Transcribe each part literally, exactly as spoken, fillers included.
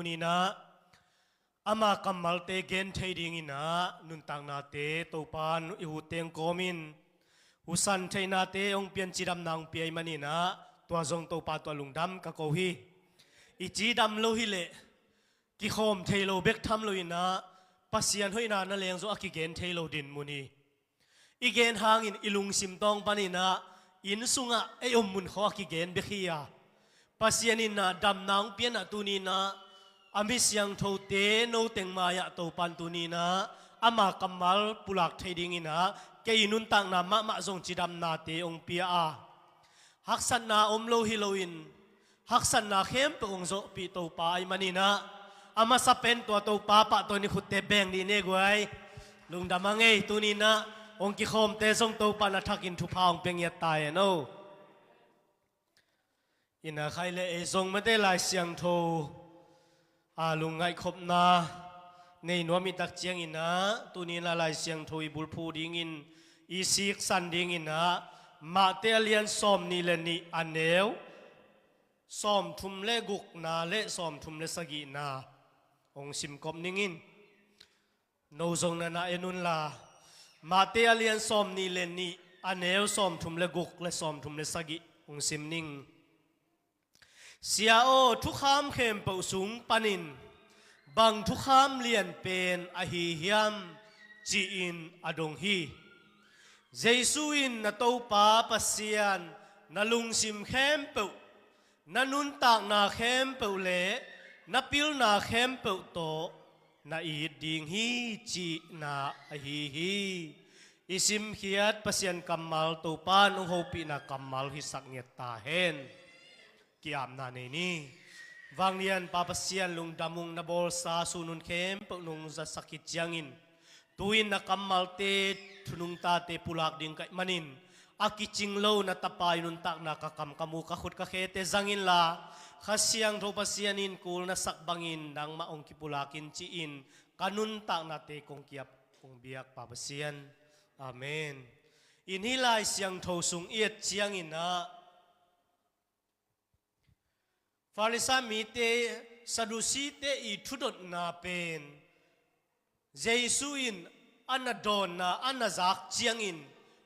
Ninah ama kammalte gen thei dinginah nuntaknate Topa i huteng kawmin husan theihnate hong pian, cidamna hong pia ahih maninah tua zong Topa tungah lungdam ka ko hi. I cidam lo hileh kikhawm thei lo bek tham loinah Pasian hoihna na leng zong a kigen thei lo dinmun hi. I gen hangin i lungsim tawng paninah inn sungah ei om munkhaw a kigen bek hi a, Pasian innah damna hong pianah tuninah a mi siangthote no teng mai-ah Topan tuninah ama kammal pulak thei dinginah kei nuntakna mahmah zong cidamnate hong pia a, haksatna om lo hi loin haksatna khempeuh hong zawhpih Topa ahih maninah a masa pen tua Topa pahtawi ni khutte beng dih ne guai. Lungdam a ngei. Tuninah hong kikhawmte zong Topa na thakin thupha hong pia ngiat ta hen o. Ina khai le ei zong mate Lai Siangtho a lungngaihkhopna nei nuam i tak cianginah tuninah Lai Siangtho i bulphuh dingin i siksan dinginah Mate a lian sawm nih le nih a neu sawm thum le gukna le sawm thum le sagihna hong simkop ningin. No zong na na en unla Mate a lian sawm nih le nih a neu sawm thum le guk le sawm thum le sagih hong sim ning. Sia aw, thukham khempeuh sung panin bang thukham lian pen ahi hiam? Ci-in a dong hi. Jesu in na Topa Pasian na lungsim khempeuh, na nuntakna khempeuh le na pilna khempeuh tawh na it ding hi cihna ahi hi. I simkhiat Pasian kammal Topa in hong hopihna kammal hisak ngiat ta hen. Ki-apna nei ni. Vanglian Pa Pasian, lungdam ung, na bawlsa sun hun khempeuh nong zasak hi ciangin tu-in na kammalte thunungtate pulak ding ka hih manin a kicing lo na tapa i nuntakna ka kam ka mu ka khut ka khete zang inla Kha Siangtho Pasian in kul na sak bangin nangmah hong kipulak in ci-in ka nuntaknate kong ki-ap kong biak Pa Pasian. Amen. In hih Lai Siangtho sung i et cianginah Farisa mite, Sadusite i thudotna pen Jesu in a na dawnna a na zak ciangin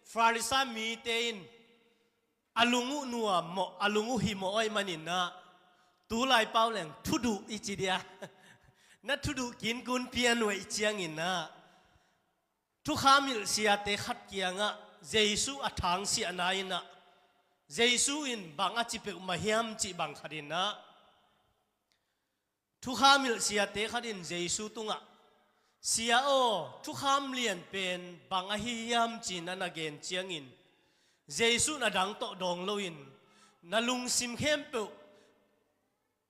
Farisa mite in a lung uh nuam mawh, a lung uh hi mawh ahih maninah tulai pau leng thuduh i ci dia na thuduh kinkun pian uh ahih cianginah thukham hilh siate khat kiangah Jesu a thangsiahna innah Jesu in bang a ci peuhmah hiam cih bang khat innah thukham hilh siate khat in Jesu tungah, Sia aw, thukham lian pen bang ahi hiam? Ci-in a na gen ciangin Jesu in a dang tawh dawng loin na lungsim khempeuh,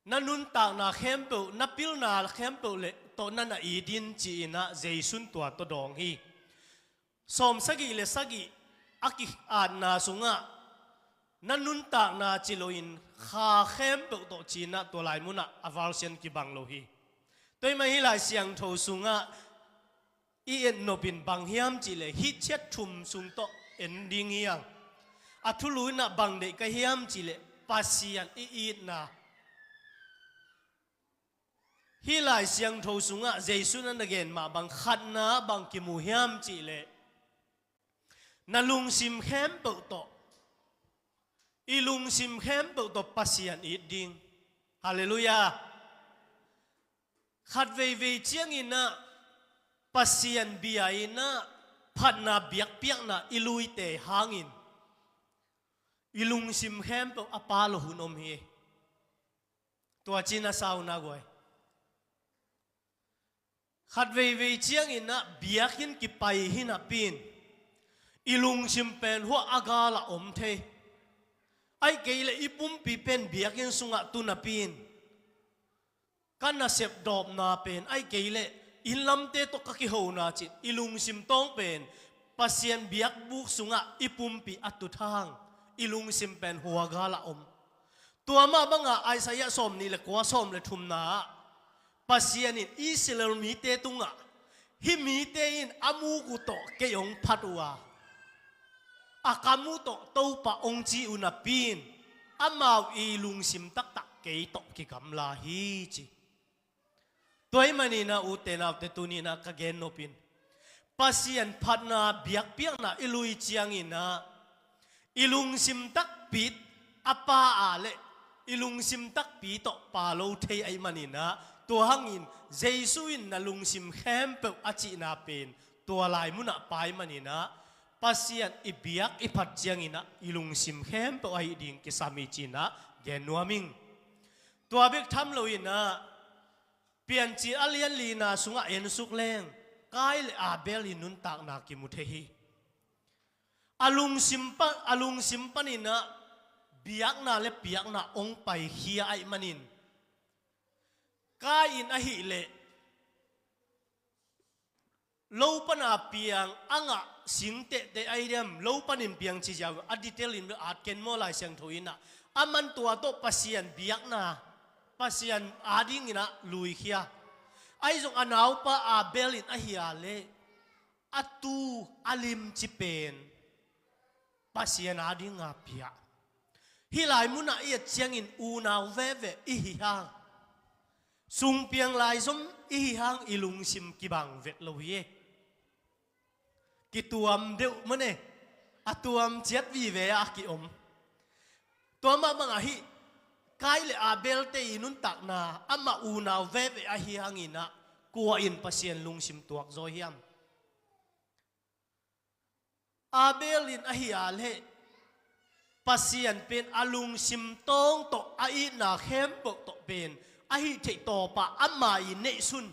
na nuntakna khempeuh, na pilna khempeuh le tawh na na it in ci-inah Jesu in tua tawh dawng hi. Sawm sagih le sagih a ki-atna sungah na nuntakna ci loin kha khempeuh tawh ci-inah tua lai munah a version kibang lo hi. Tua ahih manin hih Lai Siangtho sungah i et nopin bang hiam cihleh hih ciat thum sung tawh en ding hi hang. A thulu innah bang deih ka hiam cihleh Pasian i itna. Hih Lai Siangtho sungah Jesu in a na gen mah bang khatna bang kimu hiam cihleh na lungsim khempeuh tawh, i lungsim khempeuh tawh Pasian it ding. Halleluiah. Khat veivei cianginah Pasian bia innah phatna biakpiakna i luite hangin i lungsim khempeuh a pa lo hun om hi. Tua ci-in a sauna guai. Khat veivei cianginah biakinn kipai hi napi-in i lungsim pen hua a galah om thei. Ahih kei leh i pumpi pen biakinn sungah tu napi-in ka nasep dawpna pen ahih kei leh innlamte tawh ka kihona cin i lungsim tawng pen Pasian biakbuk sungah i pumpi a tut hang i lungsim pen hua galah om. Tua mah bangah Isaiah sawm nih le kua sawm le thumna ah Pasian in Israel mite tungah hih mite in a muk uh tawh kei hong phat uh a, a kam uh tawh Topa hong ci uh napi-in amau i lungsim taktak kei tawh kigamla hi ci. Tua ahih maninah ute naute tuninah ka gen nopin, Pasian phatna biakpiakna i lui cianginah i lungsim takpi, a pa a le i lungsim takpi tawh pa lo thei ahih maninah, tua hangin Jesu in na lungsim khempeuh a cihna pen tua lai munah pai maninah, Pasian i biak i phat cianginah i lungsim khempeuh ahih ding kisam hi cinah gen nuam ing. Tua bek tham loinah Piancil a lian lina sungah ensuk leng Kain le Abel i nuntakna kimu thei hi. A lungsim pa, a lungsim paninah biakna le piakna ong paikhia ahih manin, Kain ahih leh lo pana piang a ngah singtehte ai diam, lo panin piang ci ziau a detail in bel at ken maw, Lai Siangtho inah a man tua tawh Pasian biakna, Pasian adinginah luikhia. Ahi zong a naupa Abel in ahia le a tu a limci pen Pasian adinga pia. Hih lai munah i et ciangin unau veve i hi hang, sungpiang lai zom i hi hang i lungsim kibang vet lo hi e. Kituam deuh mane, a tuam ciat vive a kiom. Tua mah bangah hih Kain le Abel te i nuntakna amah unau veve ahi hanginah kua in Pasian lungsim tuak zaw hiam? Abel in ahia le Pasian pen a lungsim tawng tawh a itna khempeuh tawh pen ahi theih tawpah ama i neihsun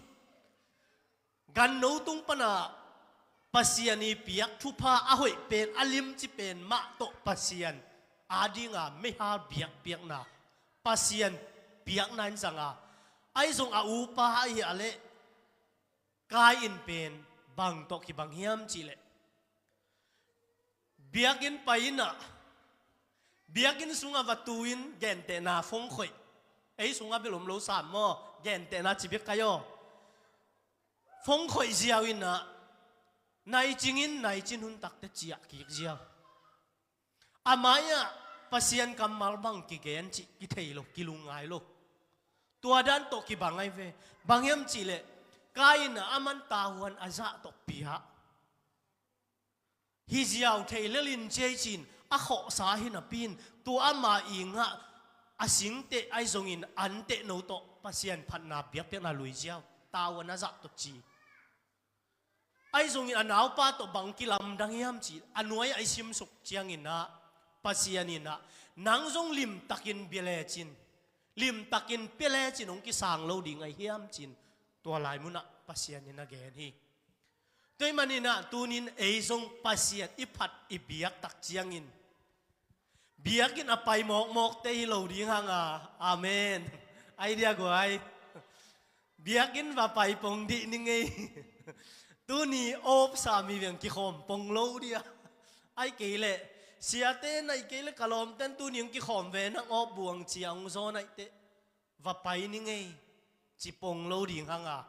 ganno tung pana Pasian i piak thupha a hoih pen a limci pen mah tawh Pasian adinga meihal biakpiakna, Pasian piakna in zanga. Ahi zong a upa ahia le Kain pen bang tawh kibang hiam cihleh, biakinn pai inah biakinn sungah va tu in gentehna phone khoih. Ei sungah bel om lo sam maw, gentehna ci bek kai aw. Phone khoih ziau inah naicing in naicin hun takte ciah kik ziau. A mai-ah Pasian kammal bang kigen cih kithei lo, kilungngai lo. Tua dan tawh kibang ai ve. Bang hiam cihleh Kain ah a man tahuan a zah tawh pia hi ziau thei lelin ciai cin a khawhsa hi napi in tua ama i ngah a singteh ahi zongin anteh no tawh Pasian phatna biakpiakna lui ziau, tahuan a zah tawh ci. Ahi zongin a naupa tawh bang kilamdang hiam cih a nuai-ah i simsuk cianginah Pasian inah nang zong limtakin bia lecin, limtakin pia lecin hong kisang lo ding ahi hiam cin tua lai munah Pasian in a gen hi. Tua ahih maninah tunin ei zong Pasian i phat i biak tak ciangin biakinn a pai mawkmawkte hi lo ding hanga. Amen. Ai dia guai. Biakinn va pai pong dih ni ngei. Tuni awpsa mi veng kikhawm pong lo dia. Ai kei leh siate naih kei leh ka lawmten tuni hong kikhawm ve nang awp buang cia hong zaw naih teh va pai ni ngei ci pong lo ding hanga.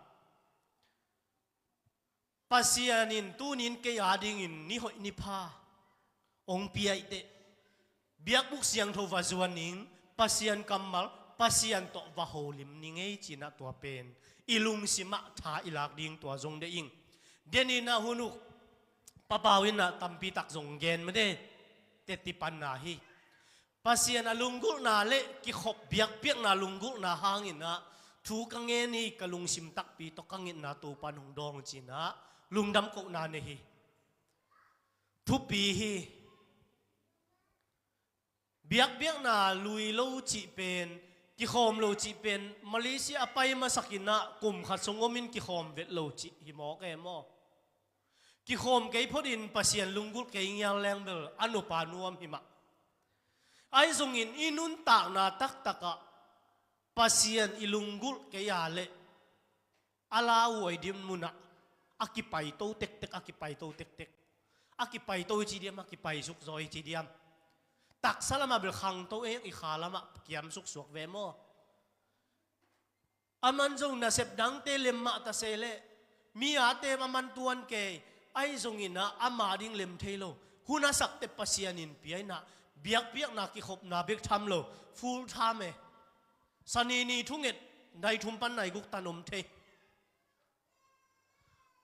Pasian in tunin kei adingin ni hoih ni pha hong piaih teh biakbuk siangtho va zuan ning, Pasian kammal Pasian tawh va holim ni ngei cinah tua pen i lungsimah tha i lak ding tua zong deih ing. Deninah hun uh papau innah tampitak zong gen made teti panna hi. Pasian a lunggulhna le kikhop biakpiakna lunggulhna hanginah thu ka ngen hi, ka lungsim takpi tawh ka ngetna Topan hong dawng cinah lungdam kohna nei hi. Thupi hi. Biakpiakna lui lo cih pen, kikhawm lo cih pen Malaysia a pai masakinah kum khat sung omin kikhawm vet lo cih hi mawk e maw? Kikhawm kei photin Pasian lunggulh kei ngial leng bel a nupa nuam hi mah. Ahi zongin i nuntakna taktakah Pasian i lunggulh kei a leh a lauhuai ding munah a kipaito tektek, a kipaito tektek. A kipaito i ci diam, a kipaisuk zaw i ci diam? Taksa lamah bel khangto eng, i kha lamah kiamsuk suak ve maw? A man zong nasep dangte lem mah ta se leh mi a tem a man tuan kei, ahi zonginah ama ding lem thei lo. Hun a sakte Pasian in pia inah biakpiakna kikhopna bek tham lo, full time e. Sanini thunget nai thum pan nai guk tan om thei.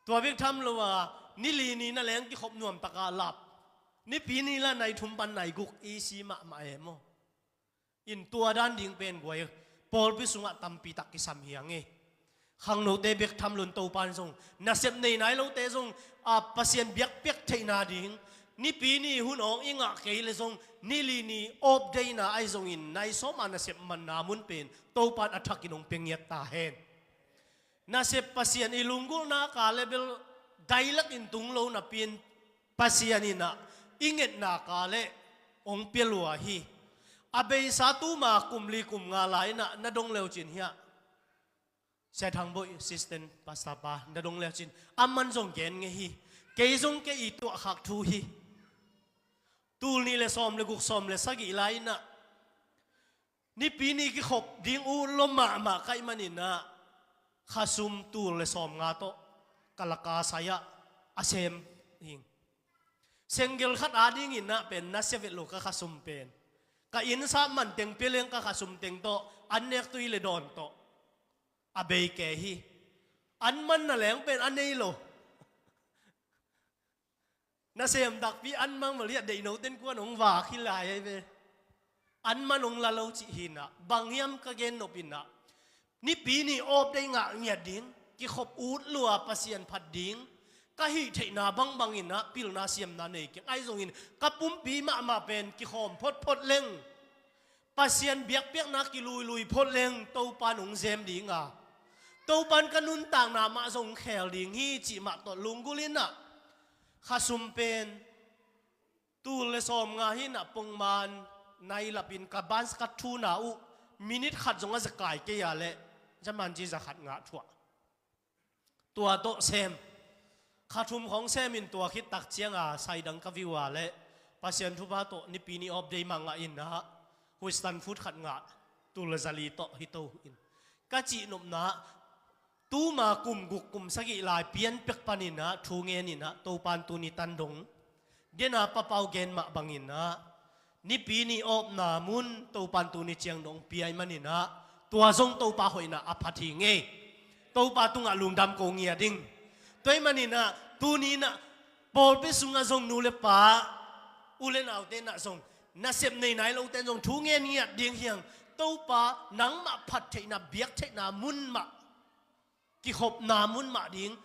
Tua bek tham lo a, ni li ni na leng kikhop nuam taka lap. Nipi ni la nai thum pan nai guk i si mahmah e maw. In tua dan ding pen guai pawlpi sungah tampi tak kisam hi hang e. Khangnote bek tham lo in Topan zong, nasep nei nai lote zong, a, Pasian biakpiak theihna ding, nipi ni hun awng i ngah kei le zong, ni li ni off day na ahi zongin nai sawm a nasep manna mun pen Topan a thakin hong pia ngiat ta hen. Nasep Pasian i lunggulhna ka le bel dailakin tung lo napi-in Pasian in ah i ngetna ka le hong pia lua hi. A beisa tuma kum li kum nga lai in ah na dong leucin hiah, Sia Thang Boih, assistant pastor pa, na dong leucin, aman zong gen ngei hi. Kei zong kei i tuahkhak thu hi. Tul nih le sawm le guk, sawm le sagih lai in ah nipi ni kikhop ding ut lua mahmah ka hih manin ah, khasum tul le sawm nga tawh ka laka sai-ah a sem hing. Senggel khat adingin ah pen na sia vet lo ka khasum pen. Ka inn sap man teng pia leng ka khasum teng tawh an nek tui le dawn tawh a bei ke hi. An man na leng pen a nei lo. Nasem takpi an mang maliah deih noten kuan hong vak hi lai ahi ve. An man hong la lo cih hi in ah, bang hiam ka gen nop in ah, nipi ni off day ngah ngiat ding, kikhop ut lua Pasian phat ding, ka hih theihna bangbang in ah pilna siamna nei keng. Ahi zongin ka pumpi mahmah pen kikhawm photphot leng, Pasian biakpiakna kiluilui phot leng Topan hong zem ding a, Topan ka nuntakna mah zong khel ding hi cih mah tawh lunggulh in ah, khasum pen tul le sawm nga hi in ah pongman nai lapin ka bans ka thuna uh, minit khat zong a za kai kei a leh, zaman ci za khat ngah thuah. Tua tawh sem. Kha thum khawng sem in tua khit tak ciang a saidang ka view a leh Pasian thupha tawh nipi ni off day mah ngah in ah, Western food khat ngah, tul le za li tawh hi to in. Ka cih nopna, tuma kum guk kum sagih lai pian pek panin ah thu ngen in ah Topan tuni tan dong. Dena papau gen mah bangin ah, nipi ni awpna mun Topan tuni ciang dong pia ahih manin ah, tua zong Topa hoihna a phat hi ngei. Topa tungah lungdam ko ngia ding. Tua ahih manin ah, tuni in ah, pawlpi sungah zong nu le pa, u le naute in ah zong, nasep nei nai lote in zong thu ngen ngiat ding hi hang. Topa nangmah phat theihna, biak theihna mun mah, kikhopna mun mah ding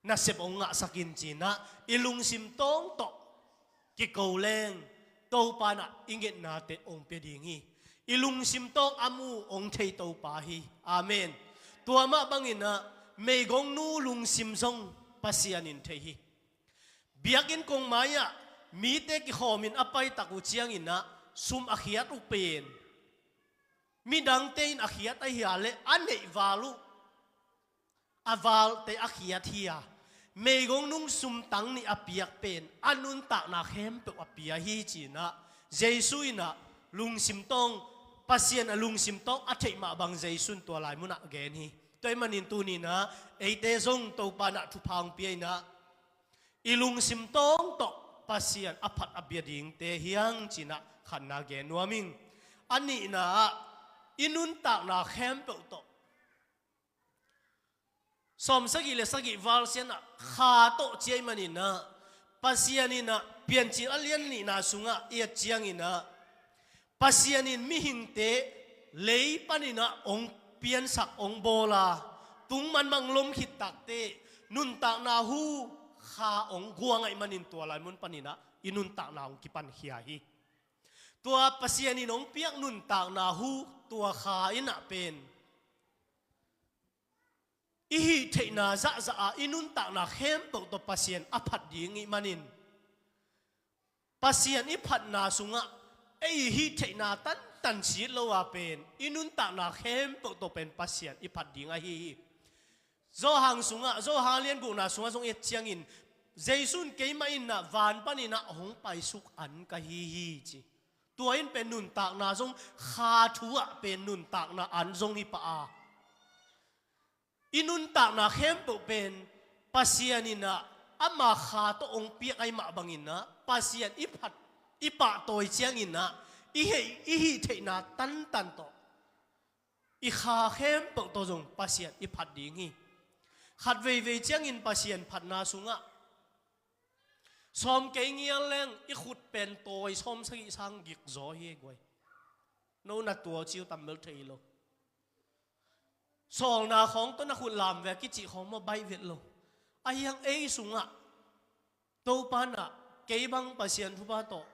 nasep hong ngahsak in ci-in ah, i lungsim tawng tawh kiko leng, Topa in ah i ngetnate hong pia ding hi. I lungsim tawng a mu hong thei Topa hi. Amen. Tua mah bangin ah, meigongnu lungsim zong Pasian in thei hi. Biakinn kong mai-ah mite kikhawmin a paitak uh ciangin ah, sum a khiat uh pen midangte in a khiat ahi a leh a neih val uh, a valte a khiat hi a, meigongnu sumtang nih a piak pen a nuntakna khempeuh a pia hi ci-in ah, Jesu in ah lungsim tawng, Pasian a lungsim tawng a theih mah bang Jesu in tua lai munah gen hi. Tua ahih manin tuni in ah, eite zong Topa in ah thupha hong pia in ah, i lungsim tawng tawh Pasian a phat a bia dingte hi hang ci-in ah khatna gen nuam ing. A nihna ah, i nuntakna khempeuh tawh, sawm sagih le sagih val sian ah, kha tawh ci ahih manin ah, Pasian in ah Piancil a lian nihna sungah i et ciangin ah, Pasian in mihingte lei panin ah hong piansak, hong bawl a, tung manmang lom khit takte, nuntakna hu kha hong guang ahih manin tua lai mun panin ah i nuntakna hong kipankhia hi. Tua Pasian in hong piak nuntakna hu, tua kha in ah pen i hih theihna zahzah a, i nuntakna khempeuh tawh Pasian a phat ding ahih manin, Pasian i phatna sungah ei i hih theihna tantan sit lo a pen, i nuntakna khempeuh tawh pen Pasian i phat ding ahi hi. Johan sungah, Johan lian gukna sungah zong i et ciangin, Jesu in keimah in ah van panin ah hong paisuk an ka hi hi ci. Tua in pen nuntakna zong, kha thu ah pen nuntakna an zong hi pah a, i nuntakna khempeuh pen Pasian in ah ama kha tawh hong piak ahih mah bangin ah, Pasian i phat, i pahtawi ciangin ah, i hih, i hih theihna tantan tawh, i kha khempeuh tawh zong Pasian i phat ding hi. Khat veivei ciangin Pasian phatna sungah sawm kei ngial leng i khut pen tawi sawm sagih sang gik zaw hi guai. No na tua ciu tam bel thei lo. Sawlna khawng tawh na khut lam ve a kicih khawng maw baih vet lo. Ahi hang ei sungah Topa in ah kei bang Pasian thupha tawh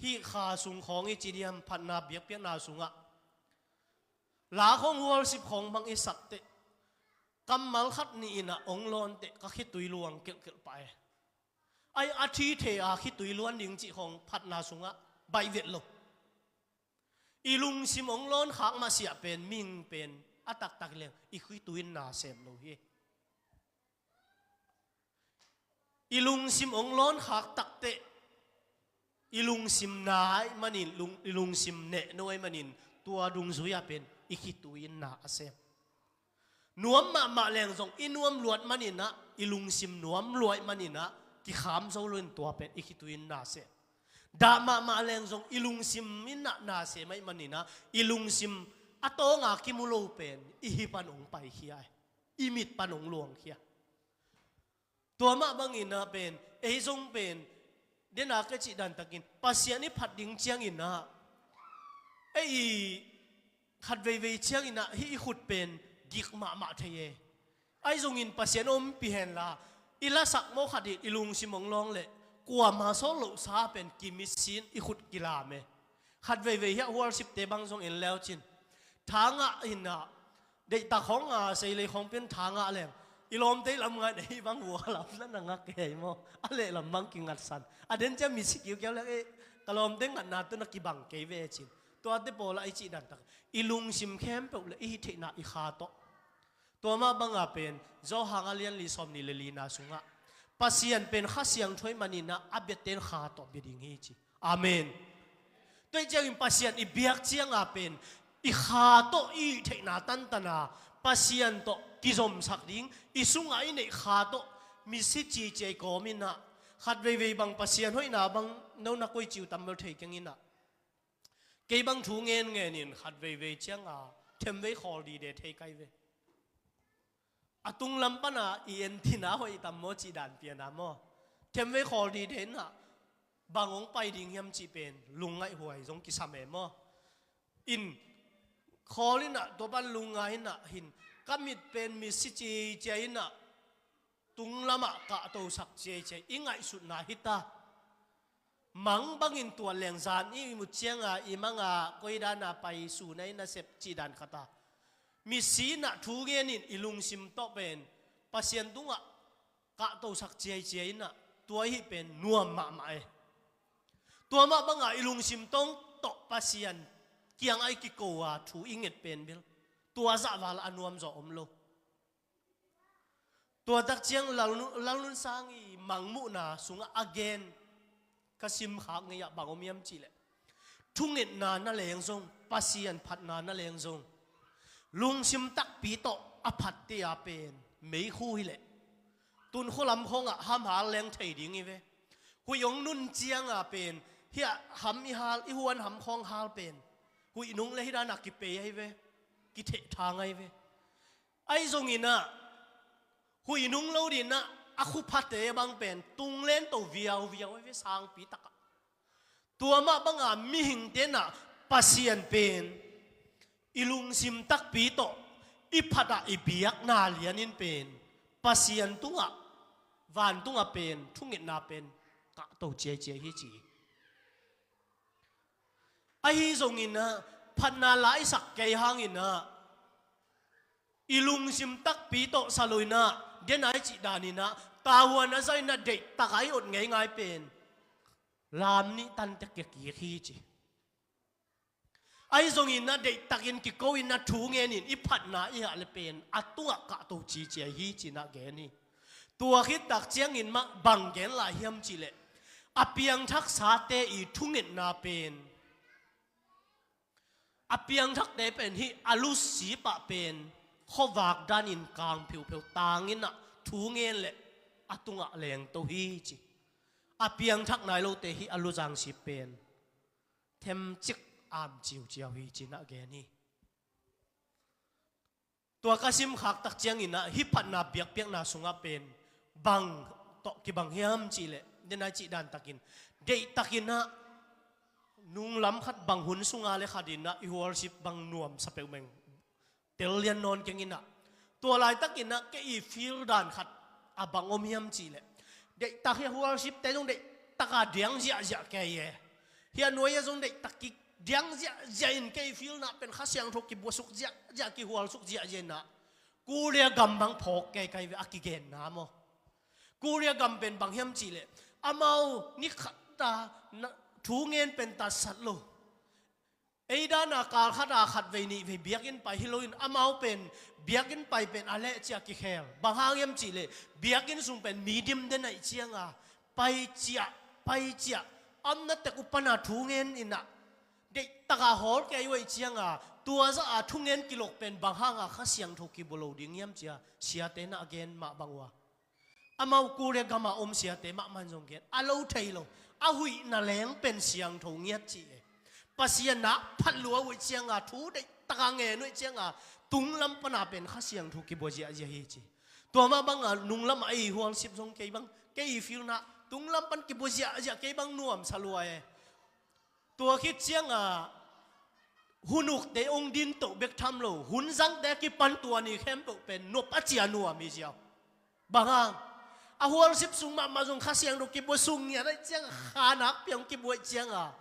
hih kha sung khawng i ci diam phatna biakpiakna sungah la khawng worship khawng bang i sak teh kammal khat nih in ah ong lawn teh ka khitui luang kelhkelh pah e. Ai a thi thei a khitui luan ding cih khawng phatna sungah baih vet lo. I lungsim ong lawn khak masiah pen mihing pen a taktak leng i khitui in na sem lo hi. I lungsim ong lawn khak takteh i lungsim na ahih manin lung, i lungsim neh no ahih manin tua dungzui ah pen i khitui in na a sem. Nuam mahmah leng zong i nuam luat manin ah i lungsim nuam luat manin ah kikham zo lo in tua pen i khitui in na sem. Dah mahmah leng zong i lungsim in ah na sem ahih manin ah i lungsim a tawnga kimu lo pen i hi pan ong paikhia e. I mit pan ong luangkhia. Tua mah bangin ah pen ei zong pen dena ka cih dan takin Pasian i phat ding ciangin ah ei i khat veivei ciangin ah hih i khut pen gik mahmah thei e. Ahi zongin Pasian ompih henla i lasak maw khat hi i lungsim ong lawng leh kuama sawt lohsa pen kimitsin i khut kilam e. Khat veivei hiah worship te bang zong en leu cin thangah in ah deihtak khawng a seilei khawng pen thangah leng i lawmte lam ngai na hih bang vua lam na na ngak kei maw? A lehlam bang kingatsan a den cia mi si kiukiau leng e. Ka lawmte ngatna tawh na kibang kei ve cin tuate pawlah i cih dan tak i lungsim khempeuh le i hih theihna i kha tawh. Tua mah banga pen Johan a lian li sawm nih le lina sungah Pasian pen Kha Siangtho ahih manin ah a biaten kha tawh bia ding hi ci. Amen. Tua hi ciangin Pasian i biak cianga pen i kha tawh i theihna tantana Pasian tawh kizomsak ding i sungah i neih kha tawh misi cicia i kawmin ah khat veivei bang Pasian hoihna bang no na koi ciu tam bel thei keng in ah kei bang thu ngen ngenin khat veivei cianga themvei khawl dide thei kai ve. A tunglam pana i en tina hoih tam maw cih dan piana maw? Themvei khawl dide in ah bang hong pai ding hiam cih pen lungngaih huai zong kisam e maw? In khawl in ah tua pan lungngai in ah hin ka mit pen misi cicia in ah tunglamah kahtosak ciaiciai i ngaihsutna hita. Mang bangin tuat leng zan i mut cianga i manga koidana pai suna i nasep cih dan khata misi in ah thu ngenin i lungsim tawh pen Pasian tungah kahtosak ciaiciai in ah tua i hih pen nuam mahmah e. Tua mah banga i lungsim tawh Pasian kiangah i kiko a thu i nget pen bel tua zahval a nuamzaw om lo. Tua tak ciang Lalnu-, Lalnun Sang i mangmuhna sungah a gen ka simkhak ngei ah bang om hiam cihleh thungetna na leng zong Pasian phatna na leng zong lungsim takpi tawh a phatte a pen meikhu hileh tun khualam khawngah hamhal leng thei ding hi ve. Huih hong nun cianga pen hiah ham i hal i huan ham khawng hal pen huih nung le hidana kipei ahi ve. Kitheh thang ahi ve. Ahi zongin ah huih nung lo dinah a khuphate bang pen tung lento viauviau ahi ve sangpi takah. Tua mah banga mihingte nah Pasian pen i lungsim takpi tawh i phatah i biakna lianin pen Pasian tungah vantungah pen thungetna pen kahto ciaiciai hi ci hi. Ahi zonginah phatna la i sak kei hanginah i lungsim takpi tawh saloinah dena i cih daninah tahuan a zainah deihtakah i ot ngeingai pen lam nih tantek kikik hi ci. Ahi zonginah deihtakin kiko innah thu ngenin i phatna i hah le pen a tungah kahto cicia hi cinah gen hi. Tua khittak ciangin mah bang gen lai hiam cihleh a piangthaksate i thungetna pen a piangthakte pen hih a lusi pah pen khuavak danin kang pheupheu tanginah thu ngen leh a tungah lengto hi ci. A piangthak nai lote hih a luzang sip pen themcik am ciuciau hi cinah gen hi. Tua ka simkhak tak ciangin ah, hih phatna biakpiakna sungah pen bang tawh kibang hiam cihleh, den ai cih dan takin, deihtakin ah nunglam khat bang hun sunga le khatin ah i worship bang nuamsa peuhmeng tel lian nawn keng in ah, tua laitakin ah kei i feel dan khat a bang om hiam cihleh, deihtak hi a, worship te zong deihtaka diang ziahziah kei e. Hih a nuai ah zong deihtak ki diang ziahziah in, kei i feel na pen Kha Siangtho kibuasuk ziahziah, kihualsuk ziahziah in ah, Korea gam bang phawk kei kai ve a kigenna maw. Korea gam pen bang hiam cihleh, amau ni khat ta na, thu ngen pen tatsat lo. Ei dana kal khata khat vei nih vei biakinn pai hi loin, amau pen biakinn pai pen a leh cia kikhel. Bang hang hiam cihleh, biakinn sung pen mi dim den aih cianga, pai ciah, pai ciah, a omna tek uh pana thu ngen in ah, deihtaka hawl kei uh aih cianga, tua zah a thungen kilok pen bang hanga Kha Siangtho kibua lo ding hiam cia, siate na a gen mah bang uh a. Amau Korea gama om siate mahmah in zong gen a, lo thei lo, a huihna leng pen siangtho ngiat ci e. Pasian na phat lua uh aih cianga, thu deihtaka ngen uh aih cianga, tunglam pana pen Kha Siangtho kibua ziahziah hi ci. Tua mah banga nunglam a ei worship zong kei bang, kei i feel na tunglam pan kibua ziahziah kei bang nuamsa lua e. Tua khit cianga hun ukte hong din toh bek tham lo, hun zangte a kipan tua ni khempeuh pen nop a cia nuam hi ziau. Bang hang, a worship sung mahmah zong Kha Siangtho kibua sung ngiat aih cianga, kha nakpi hong kibua aih cianga,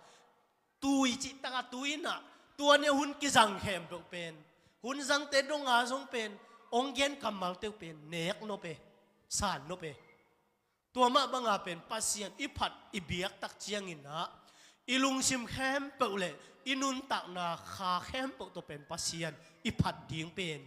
tui cihtaka tui in ah, tua ni a hun kizang khempeuh pen, hun zangte donga zong pen, hong gen kammalte uh pen nek nop e, san nop e. Tua mah banga pen Pasian i phat i biak tak ciangin ah, i lungsim khempeuh le i nuntakna kha khempeuh tawh pen Pasian i phat ding pen,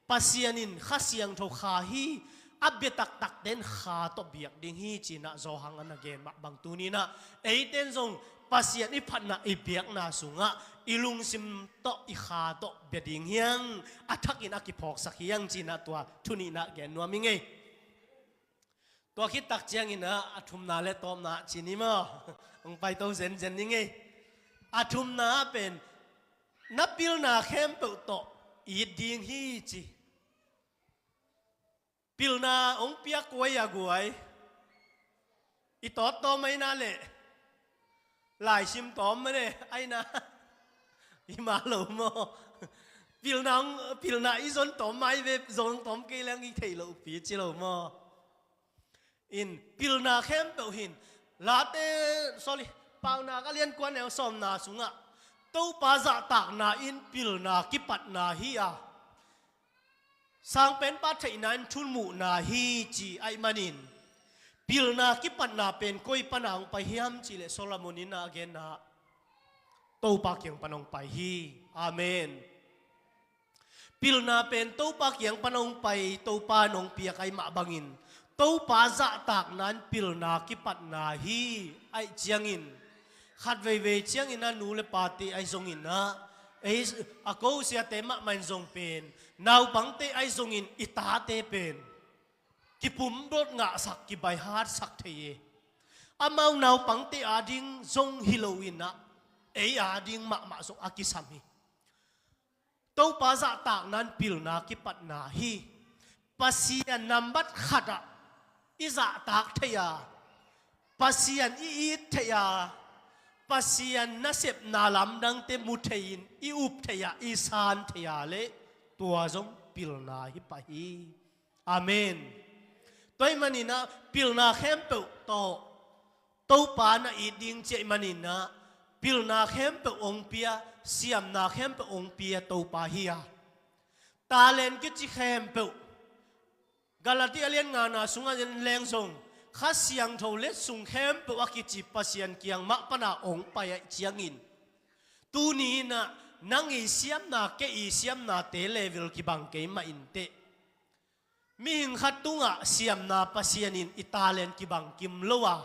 Pasian in Kha Siangtho kha hi, a bia taktakte in kha tawh biak ding hi ci-in ah Johan a na gen mah bang tuni-in ah, eite in zong Pasian i phatna i biakna sungah i lungsim tawh i kha tawh bia ding hi hang, a thakin a kiphawksak hi hang ci-in ah tua thu nihna gen nuam ing ei. Tua khit tak ciangin ah, a thumna le tawpna ci ni maw? Hong paito zenzen ning ei. A thumna ah pen, na pilna khempeuh tawh it ding hi ci. Pilna hong piak kuai a guai. I tawt tawm aina leh, laisim tawm mane aina. I mah lo maw? Pilna hong, pilna i zon tawm mai ve, zon tawm kei leng i theih loh pi ci lo maw? In pilna khempeuh hin, Late, sorry, Paunak a lian kua neu sawmna sungah, Topa zahtakna in pilna kipatna hi a, Sangpenpa theihna in thumuhna hi ci ahih manin, pilna kipatna pen koi pana hong pai hiam cih leh Solomon in a genna, Topa kiang pan hong pai hi. Amen. Pilna pen Topa kiang pan hong pai, Topa in hong piak ahih mah bangin, Topa zahtakna in pilna kipatna hi. Ahih ciangin, khat veivei ciangin a nu le pate ahi zongin ah, ei, a ko siate mahmah in zong pen, naupangte ahi zongin i tate pen kipumdot ngahsak, kibaihatsak thei e. Amau naupangte ading zong hi loin ah, ei ading mahmah zong a kisam hi. Topa zahtakna in pilna kipatna hi. Pasian nambat khatah i zahtak thei a, Pasian i it thei a, Pasian nasepna lamdangte mu thei-in i up thei a, i san thei a leh, tua zong pilna hi pah hi. Amen. Tua ahih manin ah pilna khempeuh tawh Topa na it ding ci ahih manin ah, pilna khempeuh hong pia, siamna khempeuh hong pia Topa hi a. Talent kici khempeuh, Galati a lian ngana sungah en leng zong, Kha Siangtho letsong khempeuh a kici Pasian kiang mah pana hong pai ahih ciangin, tuni in ah nang i siamna, kei i siamnate level kibang kei mah inteh. Mihing khat tungah siamna Pasian in i talent kibang kim lo a,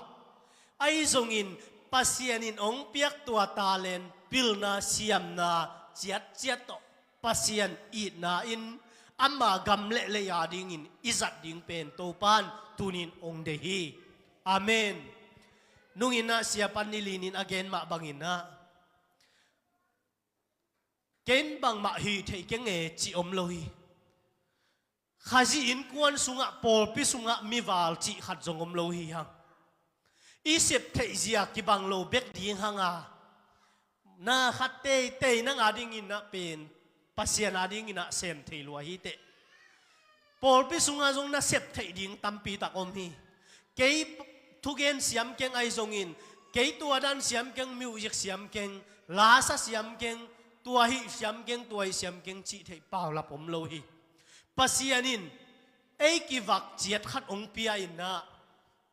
ahi zongin Pasian in hong piak tua talent, pilna, siamna ciatciat tawh Pasian itna in ama gam le lei adingin i zat ding pen Topa in tuni in hong deih hi. Amen. Nungin ah siapa Ni Lin in a gen mah bangin ah, ken bangmah hi thei keng e cih om lo hi. Khazih innkuan sungah, pawlpi sungah mival cih khat zong om lo hi hang. I sep theih zia kibang lo bek ding hanga, na khat teitei nang a dingin ah pen Pasian a dingin ah sem thei lua hi teh. Pawlpi sungah zong na sep theih ding tampi tak om hi. Kei thugen siam keng ahi zongin, kei tua dan siam keng, music siam keng, lasa siam keng, tua hih siam keng, tua hih siam keng cih theih paulap om lo hi. Pasian in ei kivak ciat khat hong pia in ah,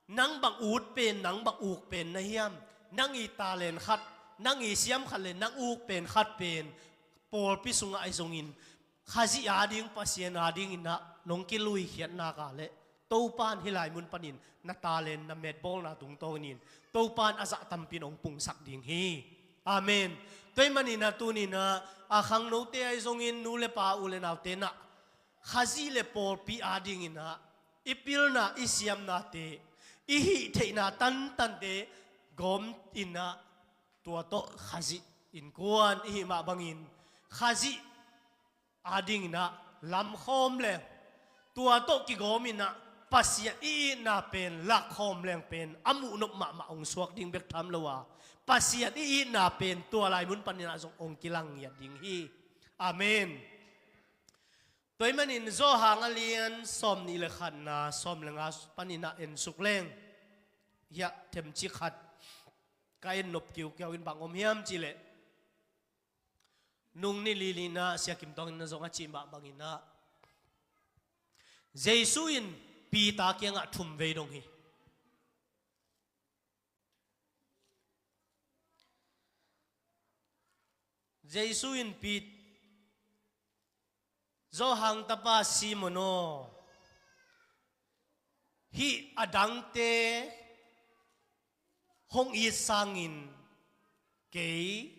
nang bang ut pen, nang bang uk pen na hiam? Nang i talent khat, nang i siam khat le nang uk pen khat pen pawlpi sungah ahi zongin, Khazih a ding, Pasian a dingin ah nong kiluikhiat nak leh, Topa in hih lai mun panin na talent, na metbawlna tungtawnin Topa in a zah tampi in hong pungsak ding hi. Amen. Tua ahih manin ah tuni-in ah, a khangnote ahi zongin, nu le pa, u le naute in ah, Khazih le pawlpi a dingin ah i pilna, i siamnate, i hih theihna tantante gawm in ah, tua tawh Khazih innkuan i hih mah bangin, Khazih a dingin ah lamkhawm leng, tua tawh kigawm in ah Pasian i itna pen lakkhawm leng pen a muhnop mahmah hong suak ding bek tham lo a, Pasian i itna pen tua lai mun panin ah zong hong kilang ngiat ding hi. Amen. Tua ahih manin Johan a lian sawmnih le khatna, sawm le nga panin ah en suk leng, hiah themcik khat ka en nop kiukiau in bang om hiam cih leh, nung ni li-in ah Sia Kim Tawng in ah zong a cih mah bangin ah, Jesu in Peter kiangah thum vei dong hi. Jesu in Pet-, Johan tapa Simon aw, hih a dangte hong it sangin kei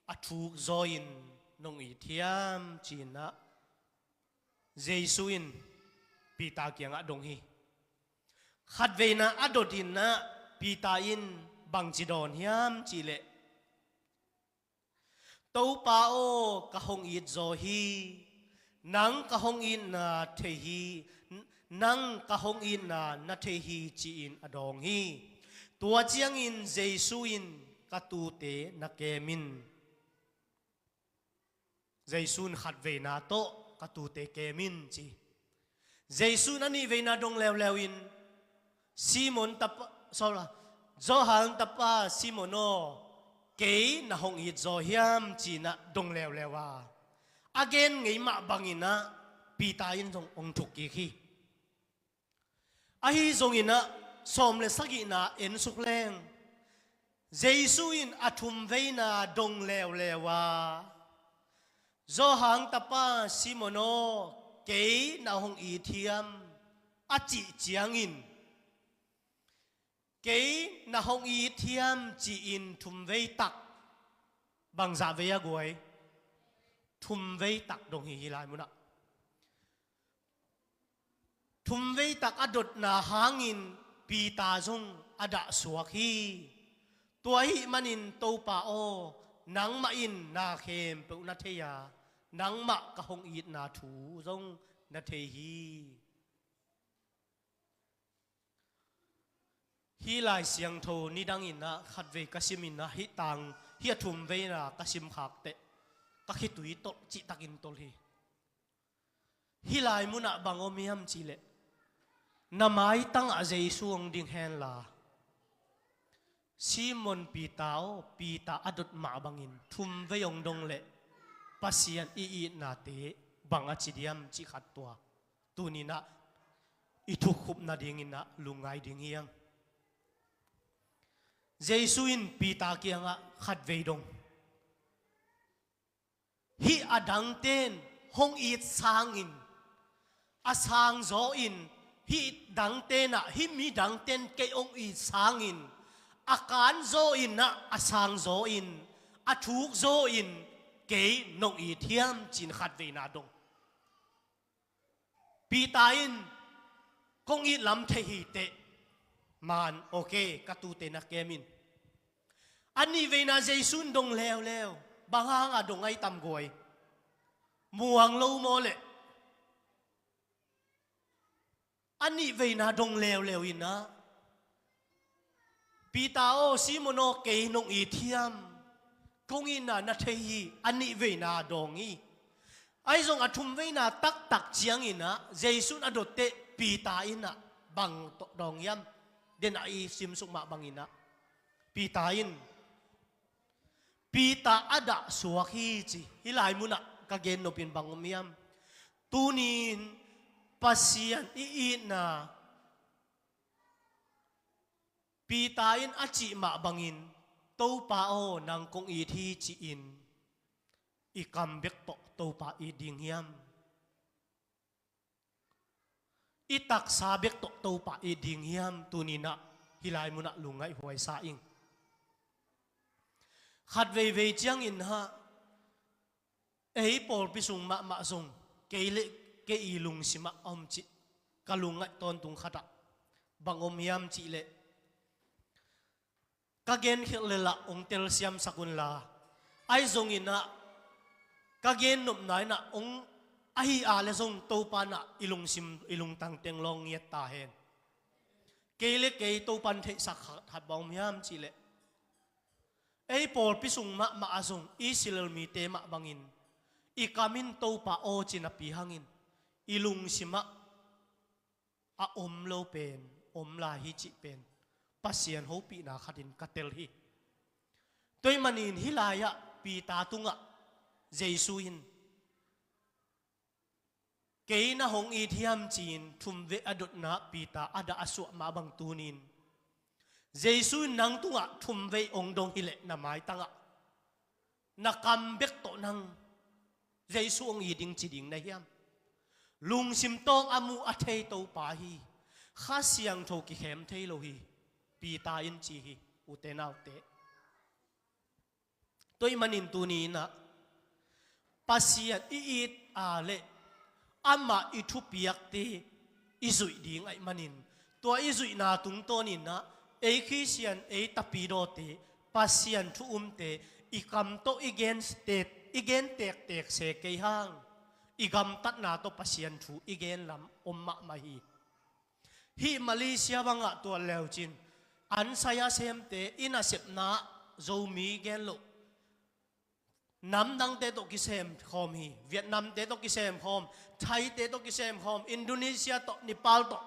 a thuk zaw in nong it hiam, ci-in ah Jesu in Peter kiangah dong hi. Khatveina a dot in ah Peter in bangci dawn hiam cih leh, Topa aw, ka hong it zaw hi. Nang ka hong itna thei hi. Nang ka hong itna na thei hi, ci-in a dawng hi. Tua ciangin Jesu in, ka tuute na kem in. Jesu in khatveina tawh, ka tuute kem in, ci. Jesu in a nihveina dong leuleu in, Simon tapa, sorry, Johan tapa Simon aw, kei na hong it zaw hiam, ci-in ah dong leuleu a, a gen ngei mah bangin ah Peter in zong hong thuk kik hi. Ahi zongin ah, sawm le sagihna en suk leng, Jesu in a thum veina dong leuleu a, Johan tapa Simon aw, kei na hong it hiam, a cih ciangin, kei na hong it hiam, ci-in thum vei tak, bangzah vei a guai, thum vei tak dong hi hih lai munah. Thum vei tak a dotna hangin Peter zong a dahsuak hi. Tua ahih manin, Topa aw, nangmah in na khempeuh na thei a, nangmah ka hong itna thu zong na thei hi. Hih Lai Siangtho nidangin ah khatvei ka simin ah, hih tang, hih a thum veina ka simkhak teh ka khitui tolh cihtakin tolh hi. Hih lai munah bang om hiam cih leh, na maitangah Jesu hong ding henla, Simon Peter aw, Peter a dot mah bangin thum vei hong dong leh, Pasian i itnate bang a ci diam cih khat tua tuni-in ah i thukkhup nadingin ah lungngai ding hi hang. Jesu in Peter kiangah khatvei dong. Hih a dangten hong it sangin, a sangzaw in, hih dangten ah, hih mi dangten kei hong it sangin, a kanzaw in ah, a sangzaw in, a thukzaw in, kei nong it hiam, ci-in khatveina dong. Peter in, kong it lam thei hi teh, man, ok, ka tuute na kem in. A nihveina Jesu in dong leuleu, bang hanga dong ai tam guai. Muang lo maw leh. a nihveina dong leuleu in ah, Peter aw, Simon aw, kei nong it hiam? Kong itna na thei hi, a nihveina dawng hi. Ahi zong a thumveina taktak ciangin ah, Jesu in a dot teh Peter in ah bang tawh dawng hiam? Den ah i simsuk mah bangin ah, Peter in, Peter a dah suak hi ci. Hih lai munah ka gen nopin bang om hiam? Tuni-in Pasian i itna, Peter in a cih mah bangin, Topa aw, nang kong it hi ci-in, i kam bek tawh Topa it ding hiam? I taksa bek tawh Topa it ding hiam? Tuni-in ah hih lai munah lungngaih huai sa ing. Khat veivei ciangin ah, ei pawlpi sung mahmah zong, kei le kei i lungsim ah a om cih ka lungngaih tawntung khat ah bang om hiam cih leh, ka gen khial leh lah hong telsiamsak un la, ahi zongin ah ka gen nopna in ah hong, ahi a leh zong Topa in ah i lungsim, i lungtang teng lawng ngiat ta hen. Kei le kei Topa in theihsak khat, khat bang om hiam cih leh, ei pawlpi sung mahmah ah zong Israel mite mah bangin, i kam in Topa aw ci napi hangin, i lungsim ah a om lo pen om lai hi cih pen Pasian hopihna khatin ka tel hi. Tua ahih manin hih lai-ah Peter tungah Jesu in, kei na hong it hiam ci-in thumvei a dotna, Peter a dah a suah mah bang tuni-in, Jesu in nang tungah thumvei hong dong hi leh na maitangah, na kam bek tawh nang Jesu hong it ding ci ding na hiam? Lungsim tawng a mu a thei Topa hi. Kha Siangtho kikhem thei lo hi, Peter in ci hi, ute naute. Tua ahih manin tuni-in ah, Pasian i it a leh amah i thupiakte i zuih ding ahih manin, tua i zuihna tungtawnin ah, ei Khristian, ei tapidawte, Pasian thu umte, i kam tawh i gen tek, i gen tektek se kei hang, i gamtatna tawh Pasian thu i gen lam om mahmah hi. Hih Malaysia bangah tuat leu cin, an saya semte i nasepna, Zomi gen loh, namdangte tawh kisem khawm hi. Vietnamte tawh kisem khawm, Thaite tawh kisem khawm, Indonesia tawh, Nepal tawh,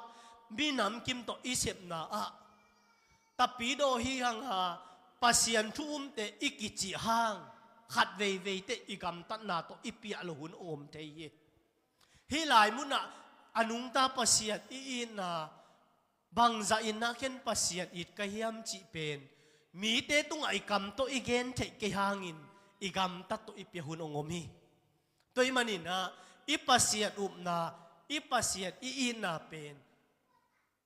minam kim tawh i sepna ah, tapidaw hi hang a, Pasian thu umte i kicih hang, khat veivei teh i gamtatna tawh i piah loh hun om thei hi. Hih lai munah a nungta Pasian i itna, bangzah in ah ken Pasian it ka hiam cih pen, mite tungah i kam tawh i gen theih kei hangin, i gamtat tawh i piak hun hong om hi. Tua ahih manin ah, i Pasian upna, i Pasian i itna pen,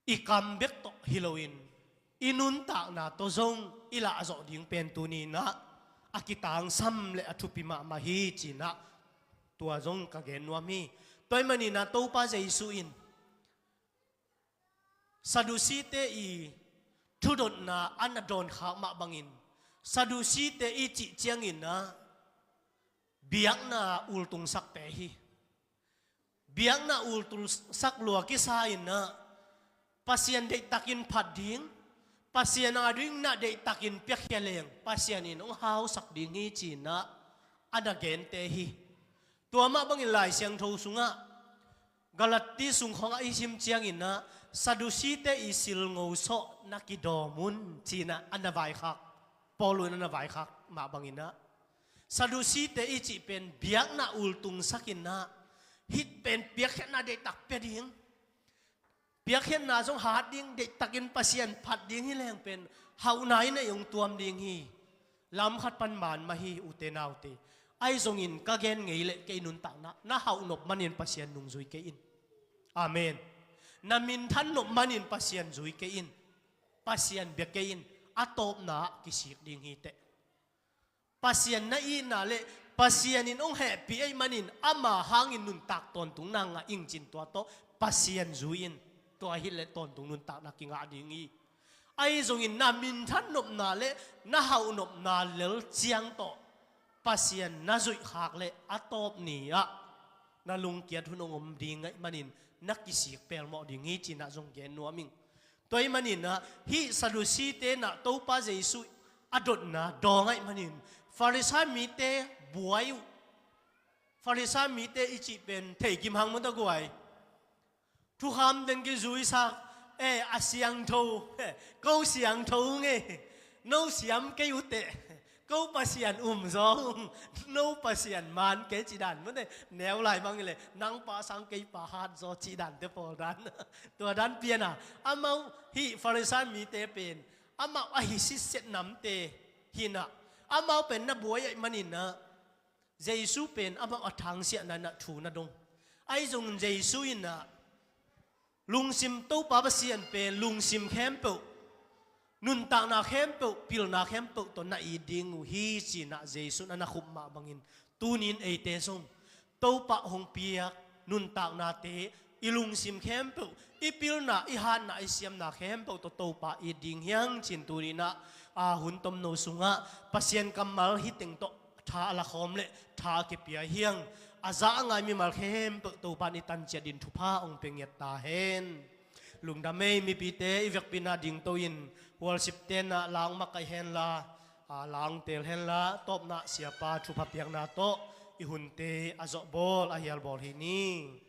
i kam bek tawh hi loin, i nuntakna tawh zong i lahzawh ding pen tuni-in ah a kitangsam le a thupi mahmah hi ci-in ah, tua zong ka gen nuam hi. Tua ahih manin ah Topa Jesu in Sadusite i thudotna a na dawnkhak mah bangin, Sadusite i cih ciangin ah biakna ultungsakte hi. Biakna ultungsak lua kisa in ah, Pasian deihtakin phat ding, Pasian a ding na deihtakin piakhia leng, Pasian in hong hausak ding hi ci-in ah a na gente hi. Tua mah bangin Lai Siangtho sungah, Galati sung khawngah i sim ciangin ah, Sadusite i silngo sawh na kidawm un ci-in ah a na vaikhak, Paul in a na vaikhak mah bangin ah, Sadusite i cih pen biakna ultungsak in ah, hih pen piakkhiatna deihtak pia ding, piakkhiatna zong hat ding, deihtakin Pasian phat ding hi leng pen hauhna in ah hong tuam ding hi. Lam khat pan man mah hi, ute naute. Ahi zongin ka gen ngei leh kei nuntakna, na hauh nop manin Pasian nungzui kei in. Amen. Na minthan nop manin Pasian zui kei in. Pasian bia kei in. A tawpna ah kisik ding hi teh. Pasian na itna le Pasian in hong hehpih ahih manin ama hangin nuntak tawntungna ngah ing cin, tua tawh Pasian zui in. Tua hi leh tawntung nuntakna kingah ding hi. Ahi zongin na minthan nopna le na hauh nopna lel ciang tawh Pasian na zuih khak leh a tawp ni-ah na lungkiat hun hong om ding ahih manin na kisik pelmawh ding hi, ci-in ah zong gen nuam ing. Tua ahih manin ah hih Sadducee-te in ah Topa Jesuh a dotna dawng ahih manin Farisai mite buai uh. Farisai mite i cih pen thei kim hang maw, ta guai. Thukham teng kizuisak, eh, a siangtho, ko siangtho nge, no siam kei uh teh, ko Pasian um zaw ung, no Pasian man kei, ci dan maw, neu lai bang hi leh, nang pa sang kei pa hat zaw, ci dante pawl dan. Tua dan pian a, amau hih Farisai mite pen amau ahi sitset namte hi-in ah, amau pen na buai ahih manin ah Jesuh pen amau a thangsiahna in ah thu na dong. Ahi zongin Jesuh in ah lungsim, Topa Pasian pen lungsim khempeuh, nuntakna khempeuh, pilna khempeuh tawh na it ding uh hi, ci-in ah Jesuh in a na khup mah bangin tuni-in eite zong Topa hong piak nuntaknate, i lungsim khempeuh, i pilna, i hatna, i siamna khempeuh tawh Topa it ding hi hang, ci-in tuni-in ah, a, hun tomno sungah Pasian kammal hi teng tawh tha a la khawm leh tha a kipia hi hang. A za a ngai mimal khempeuh Topa in i tan ciat dingin thupha hong pia ngiat ta hen. Lungdam ei, mipite i vekpi-in ah dingto-in worship-te in ah la hong makaih hen la, a, la hong teel hen la, tawpna siapa thupha piakna tawh i hunte a zawh bawl, a hial bawl hi ni.